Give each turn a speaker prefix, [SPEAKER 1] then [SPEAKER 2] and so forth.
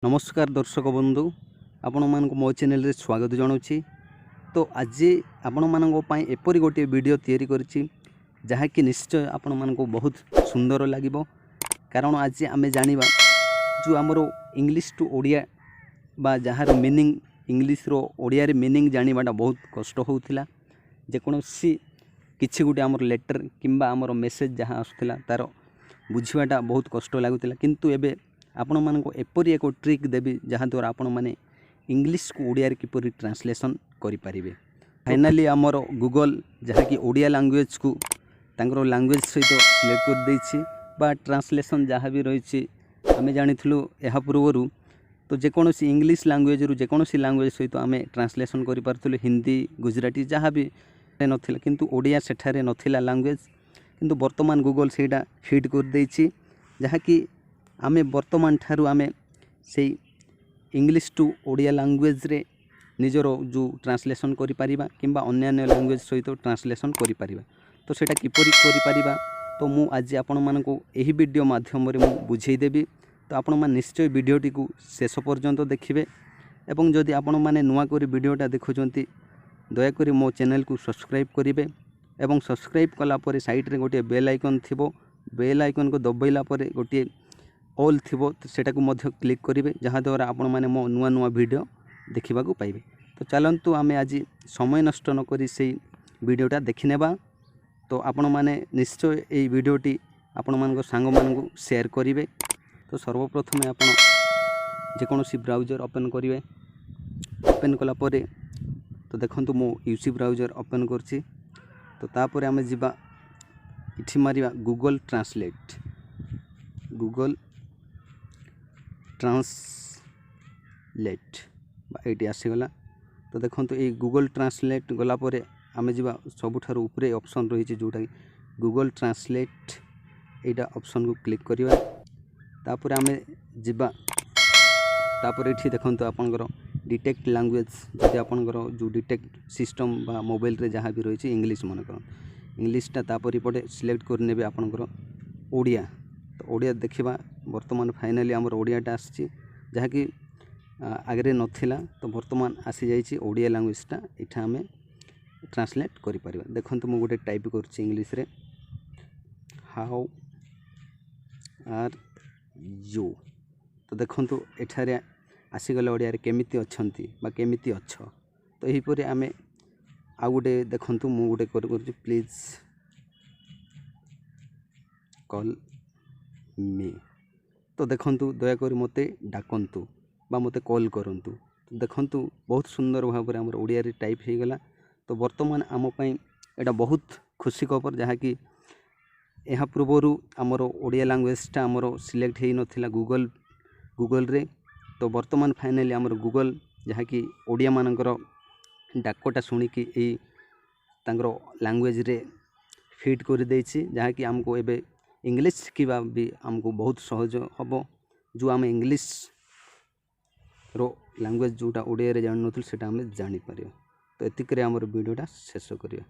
[SPEAKER 1] ନମସ୍କାର ଦର୍ଶକ ବନ୍ଧୁ, ଆପଣମାନଙ୍କୁ ମୋ ଚ୍ୟାନେଲରେ ସ୍ୱାଗତ ଜଣାଉଛି। ତ ଆଜି ଆପଣମାନଙ୍କ ପାଇଁ ଏପରି ଗୋଟିଏ ଭିଡ଼ିଓ ତିଆରି କରିଛି, ଯାହାକି ନିଶ୍ଚୟ ଆପଣମାନଙ୍କୁ ବହୁତ ସୁନ୍ଦର ଲାଗିବ। କାରଣ ଆଜି ଆମେ ଜାଣିବା ଯେଉଁ ଆମର ଇଂଲିଶ ଟୁ ଓଡ଼ିଆ ବା ଯାହାର ମିନିଂ, ଇଂଲିଶର ଓଡ଼ିଆରେ ମିନିଂ ଜାଣିବାଟା ବହୁତ କଷ୍ଟ ହେଉଥିଲା। ଯେକୌଣସି କିଛି ଗୋଟେ ଆମର ଲେଟର୍ କିମ୍ବା ଆମର ମେସେଜ୍ ଯାହା ଆସୁଥିଲା, ତା'ର ବୁଝିବାଟା ବହୁତ କଷ୍ଟ ଲାଗୁଥିଲା। କିନ୍ତୁ ଏବେ ଆପଣମାନଙ୍କୁ ଏପରି ଏକ ଟ୍ରିକ୍ ଦେବି, ଯାହାଦ୍ୱାରା ଆପଣମାନେ ଇଂଲିଶକୁ ଓଡ଼ିଆରେ କିପରି ଟ୍ରାନ୍ସଲେସନ୍ କରିପାରିବେ। ଫାଇନାଲି ଆମର ଗୁଗଲ୍ ଯାହାକି ଓଡ଼ିଆ ଲାଙ୍ଗୁଏଜକୁ ତାଙ୍କର ଲାଙ୍ଗୁଏଜ ସହିତ ସିଲେକ୍ଟ କରିଦେଇଛି ବା ଟ୍ରାନ୍ସଲେସନ୍ ଯାହା ବି ରହିଛି। ଆମେ ଜାଣିଥିଲୁ ଏହା ପୂର୍ବରୁ ତ ଯେକୌଣସି ଇଂଲିଶ ଲାଙ୍ଗୁଏଜରୁ ଯେକୌଣସି ଲାଙ୍ଗୁଏଜ ସହିତ ଆମେ ଟ୍ରାନ୍ସଲେସନ୍ କରିପାରୁଥିଲୁ, ହିନ୍ଦୀ, ଗୁଜୁରାଟୀ ଯାହା ବି ନଥିଲା, କିନ୍ତୁ ଓଡ଼ିଆ ସେଠାରେ ନଥିଲା ଲାଙ୍ଗୁଏଜ। କିନ୍ତୁ ବର୍ତ୍ତମାନ ଗୁଗଲ୍ ସେଇଟା ଫିଟ୍ କରିଦେଇଛି, ଯାହାକି ଆମେ ବର୍ତ୍ତମାନ ଠାରୁ ଆମେ ସେଇ ଇଂଲିଶ ଟୁ ଓଡ଼ିଆ ଲାଙ୍ଗୁଏଜରେ ନିଜର ଯେଉଁ ଟ୍ରାନ୍ସଲେସନ୍ କରିପାରିବା କିମ୍ବା ଅନ୍ୟାନ୍ୟ ଲାଙ୍ଗୁଏଜ ସହିତ ଟ୍ରାନ୍ସଲେସନ୍ କରିପାରିବା। ତ ସେଇଟା କିପରି କରିପାରିବା, ତ ମୁଁ ଆଜି ଆପଣମାନଙ୍କୁ ଏହି ଭିଡ଼ିଓ ମାଧ୍ୟମରେ ମୁଁ ବୁଝେଇଦେବି। ତ ଆପଣମାନେ ନିଶ୍ଚୟ ଭିଡ଼ିଓଟିକୁ ଶେଷ ପର୍ଯ୍ୟନ୍ତ ଦେଖିବେ ଏବଂ ଯଦି ଆପଣମାନେ ନୂଆ କରି ଭିଡ଼ିଓଟା ଦେଖୁଛନ୍ତି, ଦୟାକରି ମୋ ଚ୍ୟାନେଲକୁ ସବସ୍କ୍ରାଇବ୍ କରିବେ ଏବଂ ସବସ୍କ୍ରାଇବ୍ କଲା ପରେ ସାଇଡ଼୍ରେ ଗୋଟିଏ ବେଲ୍ ଆଇକନ୍ ଥିବ। ବେଲ୍ ଆଇକନ୍କୁ ଦବାଇଲା ପରେ ଗୋଟିଏ ଅଲ୍ ଥିବ, ସେଟାକୁ ମଧ୍ୟ କ୍ଲିକ୍ କରିବେ, ଯାହାଦ୍ୱାରା ଆପଣମାନେ ମୋ ନୂଆ ନୂଆ ଭିଡ଼ିଓ ଦେଖିବାକୁ ପାଇବେ। ତ ଚାଲନ୍ତୁ, ଆମେ ଆଜି ସମୟ ନଷ୍ଟ ନକରି ସେଇ ଭିଡ଼ିଓଟା ଦେଖିନେବା। ତ ଆପଣମାନେ ନିଶ୍ଚୟ ଏଇ ଭିଡ଼ିଓଟି ଆପଣମାନଙ୍କ ସାଙ୍ଗମାନଙ୍କୁ ସେୟାର କରିବେ। ତ ସର୍ବପ୍ରଥମେ ଆପଣ ଯେକୌଣସି ବ୍ରାଉଜର୍ ଓପେନ୍ କରିବେ। ଓପେନ୍ କଲା ପରେ ତ ଦେଖନ୍ତୁ, ମୁଁ ୟୁସି ବ୍ରାଉଜର୍ ଓପେନ୍ କରୁଛି। ତ ତାପରେ ଆମେ ଯିବା, ଏଠି ମାରିବା ଗୁଗଲ୍ ଟ୍ରାନ୍ସଲେଟ୍। ଗୁଗଲ୍ ଟ୍ରାନ୍ସଲେଟ୍ ବା ଏଇଠି ଆସିଗଲା। ତ ଦେଖନ୍ତୁ, ଏଇ ଗୁଗଲ୍ ଟ୍ରାନ୍ସଲେଟ୍ ଗଲା ପରେ ଆମେ ଯିବା ସବୁଠାରୁ ଉପରେ ଅପସନ୍ ରହିଛି, ଯେଉଁଟାକି ଗୁଗଲ୍ ଟ୍ରାନ୍ସଲେଟ୍, ଏଇଟା ଅପସନ୍କୁ କ୍ଲିକ୍ କରିବା। ତାପରେ ଆମେ ଯିବା, ତାପରେ ଏଠି ଦେଖନ୍ତୁ ଆପଣଙ୍କର ଡିଟେକ୍ଟ ଲାଙ୍ଗୁଏଜ୍। ଯଦି ଆପଣଙ୍କର ଯେଉଁ ଡିଟେକ୍ଟ ସିଷ୍ଟମ୍ ବା ମୋବାଇଲରେ ଯାହା ବି ରହିଛି, ଇଂଲିଶ ମନେ କରନ୍ତୁ ଇଂଲିଶଟା, ତାପରେ ଏପଟେ ସିଲେକ୍ଟ କରିନେବେ ଆପଣଙ୍କର ଓଡ଼ିଆ। ତ ଓଡ଼ିଆ ଦେଖିବା, ବର୍ତ୍ତମାନ ଫାଇନାଲି ଆମର ଓଡ଼ିଆଟା ଆସିଛି, ଯାହାକି ଆଗରେ ନଥିଲା। ତ ବର୍ତ୍ତମାନ ଆସିଯାଇଛି ଓଡ଼ିଆ ଲାଙ୍ଗୁଏଜଟା, ଏଇଟା ଆମେ ଟ୍ରାନ୍ସଲେଟ୍ କରିପାରିବା। ଦେଖନ୍ତୁ, ମୁଁ ଗୋଟେ ଟାଇପ୍ କରୁଛି ଇଂଲିଶରେ, "How are you?" ତ ଦେଖନ୍ତୁ, ଏଠାରେ ଆସିଗଲା ଓଡ଼ିଆରେ କେମିତି ଅଛନ୍ତି ବା କେମିତି ଅଛ। ତ ଏହିପରି ଆମେ ଆଉ ଗୋଟେ ଦେଖନ୍ତୁ, ମୁଁ ଗୋଟେ କରୁଛି, "Please call me." ତ ଦେଖନ୍ତୁ, ଦୟାକରି ମୋତେ ଡାକନ୍ତୁ ବା ମୋତେ କଲ୍ କରନ୍ତୁ। ଦେଖନ୍ତୁ, ବହୁତ ସୁନ୍ଦର ଭାବରେ ଆମର ଓଡ଼ିଆରେ ଟାଇପ୍ ହେଇଗଲା। ତ ବର୍ତ୍ତମାନ ଆମ ପାଇଁ ଏଇଟା ବହୁତ ଖୁସି ଖବର, ଯାହାକି ଏହା ପୂର୍ବରୁ ଆମର ଓଡ଼ିଆ ଲାଙ୍ଗୁଏଜଟା ଆମର ସିଲେକ୍ଟ ହେଇନଥିଲା ଗୁଗଲ୍ରେ। ତ ବର୍ତ୍ତମାନ ଫାଇନାଲି ଆମର ଗୁଗଲ୍ ଯାହାକି ଓଡ଼ିଆମାନଙ୍କର ଡାକଟା ଶୁଣିକି ଏଇ ତାଙ୍କର ଲାଙ୍ଗୁଏଜରେ ଫିଟ୍ କରିଦେଇଛି, ଯାହାକି ଆମକୁ ଏବେ ଇଂଲିଶ ଶିଖିବା ବି ଆମକୁ ବହୁତ ସହଜ ହେବ। ଯେଉଁ ଆମେ ଇଂଲିଶର ଲାଙ୍ଗୁଏଜ ଯେଉଁଟା ଓଡ଼ିଆରେ ଜାଣିନଥିଲୁ, ସେଇଟା ଆମେ ଜାଣିପାରିବା। ତ ଏତିକିରେ ଆମର ଭିଡ଼ିଓଟା ଶେଷ କରିବା।